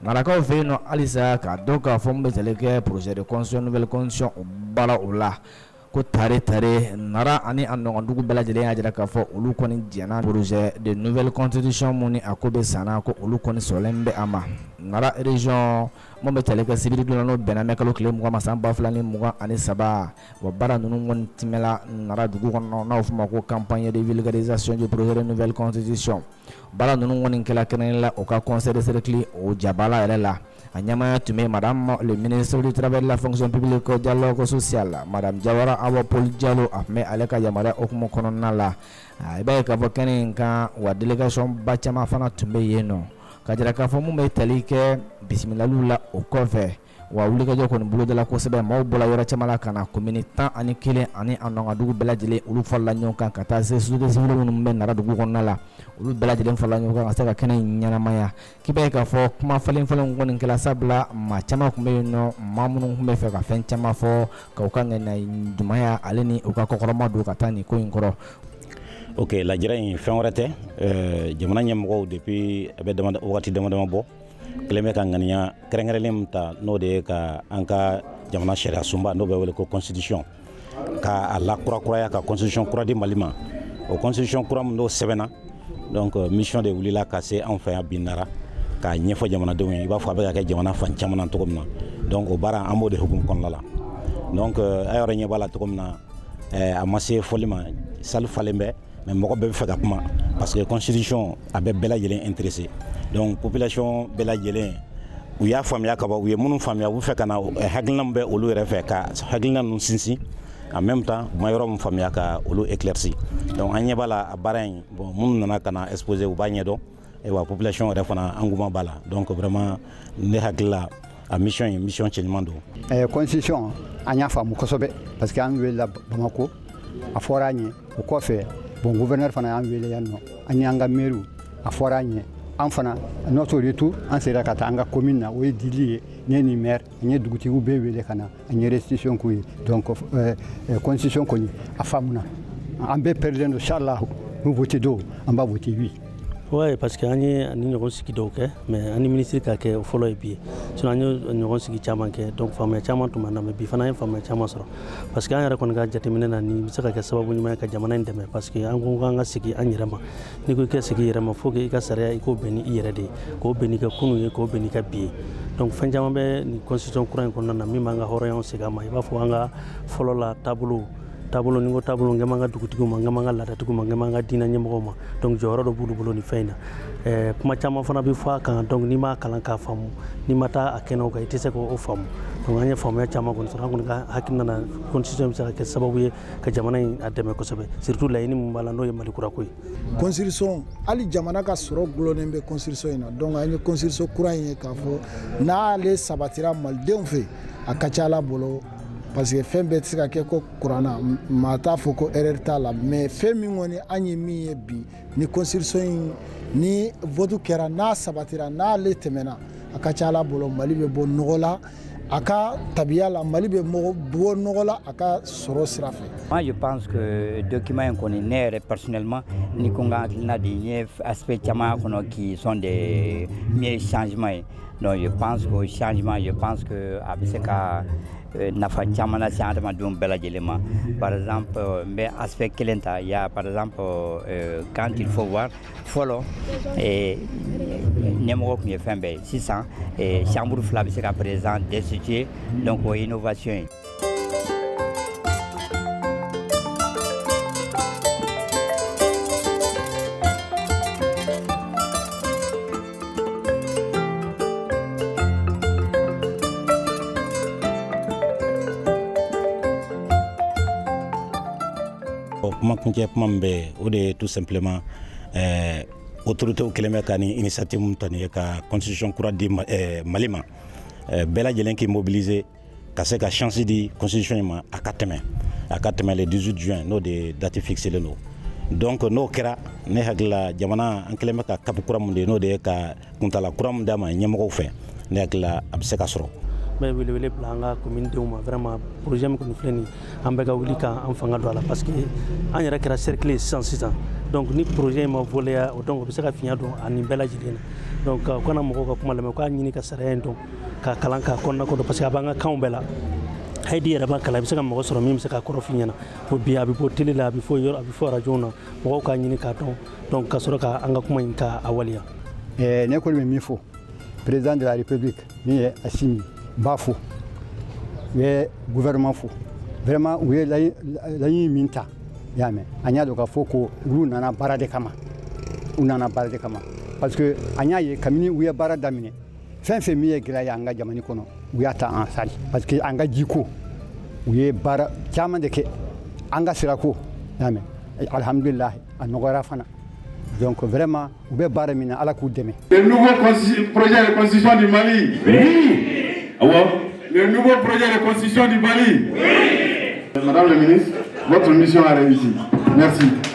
Narakaw fɛ yen nɔ halisa k'a dɔn k'a fɔ min bɛ tali kɛ projet de constitution nouvelle constitution o baara o la ko tare tare Nara ani a nɔgɔndugu bɛɛ lajɛlen y'a jira k'a fɔ olu kɔni jɛnna projet de nouvelle constitution mun ni a ko bɛ sanna ko olu kɔni sɔnlen bɛ a ma. Nara région mun bɛ tali kɛ sibiri don na n'o bɛnna mai kalo tile 20 ma san 2023, wa baara ninnu kɔni timɛla Nara dugu kɔnɔ n'a bɛ f'o ma ko campagne de vulgarisation du projet de nouvelle constitution. Baara ninnu kɔni kɛla kɛrɛnkɛrɛnnen la o ka conseil de cercle o jabala yɛrɛ la. A ɲɛmaaya tun bɛ madame le ministre du travail de la fonction publique dialogue social madame Jawara Awa Paul Jalo, a tun bɛ ale ka yamaruya hukumu kɔnɔna la. I b'a ye k'a fɔ kɛnɛ in kan, wa délégation ba caman fana tun bɛ yen nɔ ka jira k'a fɔ mun bɛ tali kɛ bisimilaliw la. O kɔfɛ, wa wulikajɔ kɔni bolodala kosɛbɛ, maaw bɔra yɔrɔ caman la ka na commune 11 ani a nɔgɔndugu bɛɛ lajɛlen, olu farala ɲɔgɔn kan ka taa se société civile minnu bɛ Nara dugu kɔnɔna la, olu bɛɛ lajɛlen farala ɲɔgɔn kan ka se ka kɛnɛ in ɲɛnamaya. K'i b'a ye k'a fɔ kuma falen falenw kɔni kɛla, sabula maa caman tun bɛ yen nɔ, maa minnu tun bɛ fɛ ka fɛn caman fɔ ka u ka ŋaniya ɲumanya ale ni u ka kɔkɔrɔma don ka taa nin ko in kɔrɔ. Ok, lajɛrɛ in fɛn wɛrɛ tɛ, jamana ɲɛmɔgɔw depuis a bɛ wagati dama dama bɔ kɛlen bɛ ka ŋaniya kɛrɛnkɛrɛnlen min ta, n'o de ye ka an ka jamana sariya sunba, n'o bɛ wele ko constitution, ka a lakurakuraya, ka constitution kura di Mali ma. O constitution kura min n'o sɛbɛnna, donc mission de wulila ka se anw fɛ yan bi Nara k'a ɲɛfɔ jamanadenw ye, i b'a fɔ a bɛ ka kɛ jamana fan caman na cogo min na. Donc o baara, an b'o de hukumu kɔnɔna la. Donc a yɛrɛ ɲɛ b'a la cogo min na, a ma se fɔli ma, salle falen bɛ, mais mɔgɔ bɛɛ bɛ fɛ ka kuma parce que constitution a bɛ bɛɛ lajɛlen intéressé. Donc population bɛɛ lajɛlen, u y'a faamuya ka ban. U ye minnu faamuya, u bɛ fɛ ka na hakilina min bɛ olu yɛrɛ fɛ, ka hakilina ninnu sinsin. En même temps, u ma yɔrɔ min faamuya, ka olu éclairci. Donc an ɲɛ b'a la, a baara in, bon, minnu nana ka na exposer, u b'a ɲɛdɔn wa population yɛrɛ fana, engouement b'a la. Donc vraiment, ne hakili la, a mission ye mission cɛɲuman don. Constitution, an y'a faamu kosɛbɛ parce que an welela Bamako, a fɔra an ye. O kɔfɛ, bon, gouverneur fana y'an wele yan nɔ, an y'an ka maire, a fɔra an ye. An fana, notre retour, an sera ka taa an ka commune na, o ye Dili ye. Ne ni maire, an ye dugutigiw bɛɛ wele ka na, an ye restitution k'u ye. Donc constitution kɔni, a faamuna, an bɛɛ pɛrɛlen don. Inchallah, nous voter don, an b'a voter oui. Ouais, parce que an ye ani ɲɔgɔn sigi dɔw kɛ, mais an ni ministre ka kɛ o fɔlɔ ye bi ye. Sinon an ye ɲɔgɔn sigi caman kɛ, donc faamuya caman tun b'an na, mais bi fana an ye faamuya caman sɔrɔ, parce que an yɛrɛ kɔni ka jateminɛ na, nin bɛ se ka kɛ sababu ɲuman ye ka jamana in dɛmɛ, parce que an ko k'an ka sigi an yɛrɛ ma. N'i ko i ka sigi i yɛrɛ ma, faut que i ka sariya, i k'o bɛn ni i yɛrɛ de ye, k'o bɛn n'i ka kunu ye, k'o bɛn n'i ka bi ye. Donc fɛn caman bɛ nin constitution kura in kɔnɔna na min b'an ka hɔrɔnyaw segin an ma, i b'a fɔ an ka fɔlɔ la taabolo taabolo. Ni ko taabolo, n kɛ ka dugutigiw ma, n kɛ ka laadatigiw ma, n kɛ ka diinɛ ɲɛmɔgɔw ma. Donc jɔyɔrɔ dɔ b'olu bolo nin fɛn in na. Kuma caman fana bɛ fɔ a kan, donc n'i m'a kalan k'a faamu, n'i ma taa a kɛnɛw kan, i tɛ se k'o faamu. Donc an ye faamuya caman kɔni sɔrɔ. An kɔni ka hakilina na, constitution bɛ se ka kɛ sababu ye ka jamana in a dɛmɛ kosɛbɛ, surtout laɲini min b'a la, n'o ye Mali kura ko ye. Constitution, hali jamana ka sɔrɔ gulonnen bɛ constitution in na. Donc an ye constitution kura in ye k'a fɔ n'ale sabatira malidenw fɛ, a ka ca Ala bolo, parce que fɛn bɛɛ tɛ se ka kɛ ko kuranna, maa t'a fɔ ko erreur t'a la, mais fɛn min kɔni an ye min ye bi, ni constitution in ni vote kɛra, n'a sabatira, n'ale tɛmɛna, a ka ca Ala bolo, Mali bɛ bɔ nɔgɔ la a ka tabiya la, Mali bɛ bɔ nɔgɔ la a ka sɔrɔ sira fɛ. Moi, je pense que document in kɔni, ne yɛrɛ personnellement, ni ko n ka hakilina di, n ye aspect caman kɔnɔ qui sont des min ye changement ye. Donc je pense que changement, je pense que a bɛ se ka nafa caman lase adamadenw bɛɛ lajɛlen ma. Par exemple, n bɛ aspect kelen ta, il y a par exemple quand il faut voir, fɔlɔ ɲɛmɔgɔ tun ye fɛn bɛɛ ye. Sisan chambre fila bɛ se ka président destituer, donc o ye innovation ye. Kuma kuncɛ kuma min bɛ yen, o de ye tout simplement autorités kɛlen bɛ ka ni initiative min ta nin ye ka constitution kura di Mali ma, bɛɛ lajɛlen k'i mobiliser ka se ka chance di constitution in ma, a ka tɛmɛ, a ka tɛmɛ le 18 juin, n'o de ye date fixée don. Donc n'o kɛra, ne hakili la, jamana an kɛlen bɛ ka cap kura mun de ye, n'o de ye ka kuntala kura mun d'a ma ɲɛmɔgɔw fɛ, ne hakili la, a bɛ se ka sɔrɔ. N bɛ welewele bila an ka commune denw ma. Vraiment, projet min kɔni filɛ nin ye, an bɛɛ ka wuli k'an fanga don a la, parce que an yɛrɛ kɛra cercle ye sisan sisan. Donc ni projet in ma voleya o, donc o bɛ se ka fiɲɛ don a nin bɛɛ lajɛlen na. Donc u kana mɔgɔw ka kuma lamɛn, u k'a ɲini ka sariya in dɔn, k'a kalan, k'a kɔnɔna ko dɔn, parce que a b'an ka kanw bɛɛ la. Hayidi yɛrɛ b'a kalan, i bɛ se ka mɔgɔ sɔrɔ min bɛ se ka kɔrɔ f'i ɲɛna. O bi a bɛ bɔ télé la, a bɛ fɔ yɔrɔ, a bɛ fɔ radio na, mɔgɔw k'a ɲini k'a dɔn, donc ka sɔrɔ ka an ka kuma in k'a waleya. Ne kɔni bɛ min fɔ président de la République min ye Assimi, n b'a fo, u ye gouvernement fo. Vraiment, u ye laɲini min ta, i y'a mɛn, an y'a dɔn k'a fɔ ko olu nana baara de kama, u nana baara de kama, parce que an y'a ye kabini u ye baara daminɛ, fɛn fɛn min ye gɛlɛya ye an ka jamana kɔnɔ, u y'a ta en charge, parce que an ka jiko, u ye baara caman de kɛ, an ka sirako, i y'a mɛn, alhamdulilahi, a nɔgɔyara fana. Donc vraiment, u bɛ baara min na, Ala k'u dɛmɛ. Le nouveau projet de constitution du Mali. Oui. Le nouveau projet de constitution du Mali. Oui. Madame le ministre, votre mission a réussi. Merci.